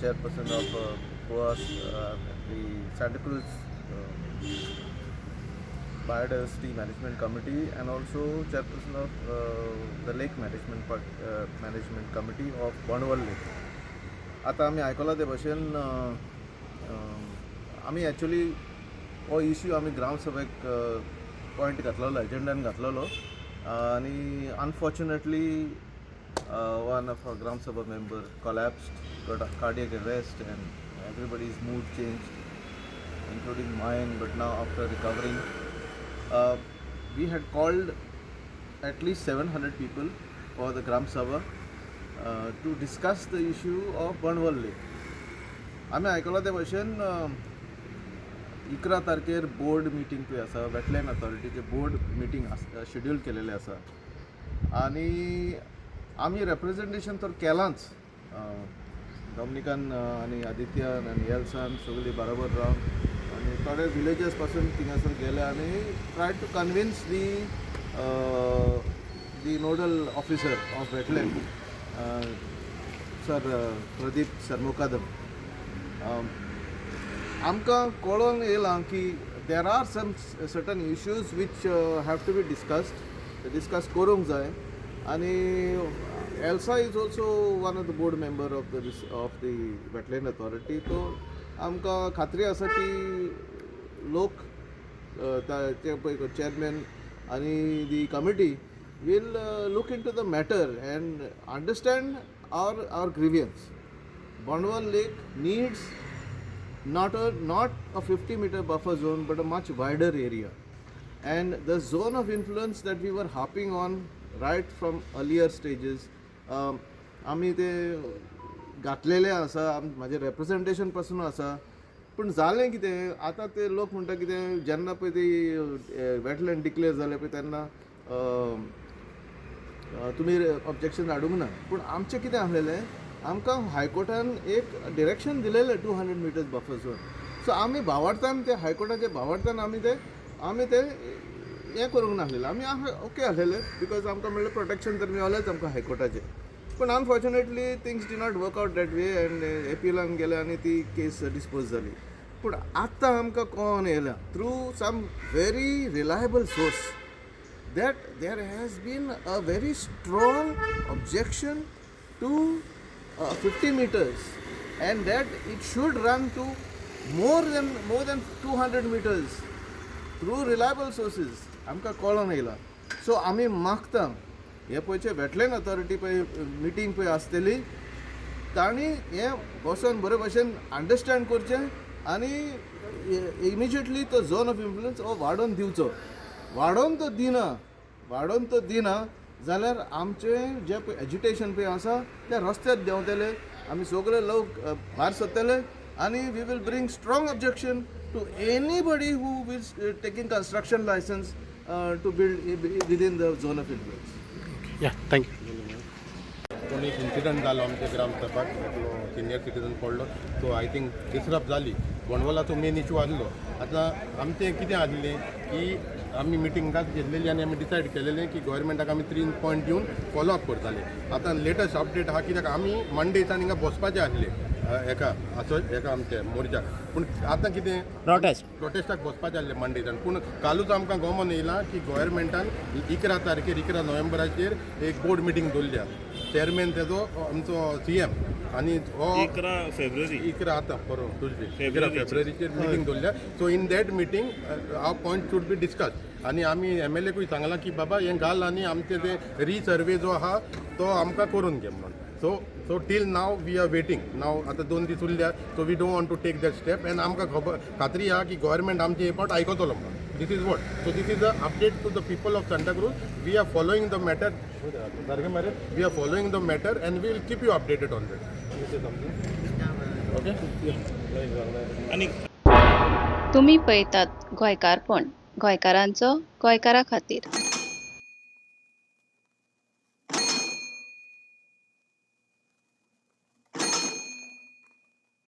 chairperson of Goa, the Santacruz Biodiversity Management Committee and also chairperson of the Lake Management Management Committee of Bondwal Lake. आतां आमी आयकलां ते भशेन आमी actually हो इश्यू आमी ग्रामसभेक पॉयंट घातलेलो, एजेंडान घातलेलो आनी unfortunately one of our Gram Sabha member collapsed, got a cardiac arrest and everybody's mood changed, including mine. But now after recovering, we had called at least 700 people for the Gram Sabha to discuss the issue of Bondwal Lake. आमी आयकलां ते भशेन 11 तारखेर board meeting पळय आसा, wetland अथॉरिटीचे board meeting schedule केलेलें आसा आनी आमी रेप्रेजेंटेशन तर केलांच, डॉमनिकान आनी आदित्यान आनी एल्सान सगळीं बरोबर रावन आनी थोडे विलेजर्स पासून थिंगासर गेले आनी try to convince the nodal officer of wetland, sir Pradeep Sarmokadam. आमकां कळोन येयलां की there are some certain issues which have to be discussed, discuss करूंक जाय आनी Elsa is also one of the board member of the wetland authority. तो आमकां खात्री आसा की लोक ते पळय चेअरमॅन आनी the committee will look into the matter and understand our grievance. Bondwal Lake needs not a 50-meter buffer zone but a much wider area, and the zone of influence that we were harping on right from earlier stages, आमी ते घातलेले आसा, म्हाजें representation पासून आसा. पूण जालें कितें, आतां ते लोक म्हणटा कितें, जेन्ना पळय ती वेटलँड डिक्लेअर जालें पळय तेन्ना तुमी ऑब्जेक्शन हाडूंक ना. पूण आमचें कितें आसलेलें, आमकां हायकोर्टान एक direction दिलेलें, 200 meters buffer zone. So आमी भावार्थान ते हायकोर्टाचे भावार्थान आमी ते हें करूंक नासलेलें. आमी ओके आसलेले because आमकां म्हणलें प्रोटेक्शन तर मेवलेंच आमकां हायकोर्टाचें. पूण unfortunately things did not work out that way and एपिलान गेले आनी ती केस डिस्पोज जाली. पूण आतां आमकां कळोन येयला through some very reliable source that there has been a very strong objection to 50 meters and that it should run to more than 200 meters through reliable sources आमकां कळोन येयला. सो आमी मागता, हे पळयचे वेटलँड अथॉरिटी पळय मिटींग पळय आसतली, तांणी हें बसोन बरे भशेन अंडरस्टँड करचें आनी इमिजिएटली तो झोन ऑफ इन्फ्लुयन्स हो वाडोवन दिवचो. वाडोवन तो दिना, वाडोवन तो दिना जाल्यार आमचें जें पळय एजिटेशन पळय आसा तें रस्त्यार देंवतले. आमी सगळे लोक भायर सरतले आनी we will bring strong objection to anybody who is taking construction license to build within the zone of influence. Yeah, thank you. पूण एक इन्सिडंट जालो आमच्या ग्रामसभाक, एकलो सिनियर सिटीजन पडलो. सो I think disturb जाली. बोंडवलाचो मेन इशू आसलो. आतां आमचें कितें आसलें की आमी मिटिंगाक घेतलेली आनी आमी डिसायड केलेलें की गोवोरमेंटाक आमी तीन पॉयंट दिवन फॉलो अप करताले. आतां लेटस्ट अपडेट आहा, कित्याक आमी मंडेच्यान हिंगा बसपाचें आसले हेका असो हेका आमचे मोर्चाक. पूण आतां कितें प्रोटेस्ट. प्रोटेस्टाक बसपाचें आसलें मंडेच्यान. पूण कालूच आमकां गोमोन येयलां की गोवोरमेंटान 11 तारखेर, 11 नोव्हेंबराचेर एक बोर्ड मिटींग दवरल्या. चेअरमॅन तेजो आमचो सीएम आनी हो 11 फेब्रुवारी. 11, आतां बरोबर ट्युजडे, 11 फेब्रुवारीचेर मिटींग दवरल्या. So in that meeting our point should be discuss. आनी आमी एमएलएकूय सांगलां की बाबा हें घाल आनी आमचें तें रिसर्वे जो आहा तो आमकां करून घे म्हणून. So till now we are waiting now. आतां 2 दीस उरल्या, so we don't want to take that step and आमकां खबर खात्री आहा की गोवोरमेंट आमचे हे पावट आयकतलो म्हणून. This is what, so this is the update to the people of Santacruz. We are following the matter सारकें मरे, we are following the matter and we will keep you updated on that. Okay. आनी तुमी पळयतात गोंयकारपण, गोंयकारांचो गोंयकारा खातीर.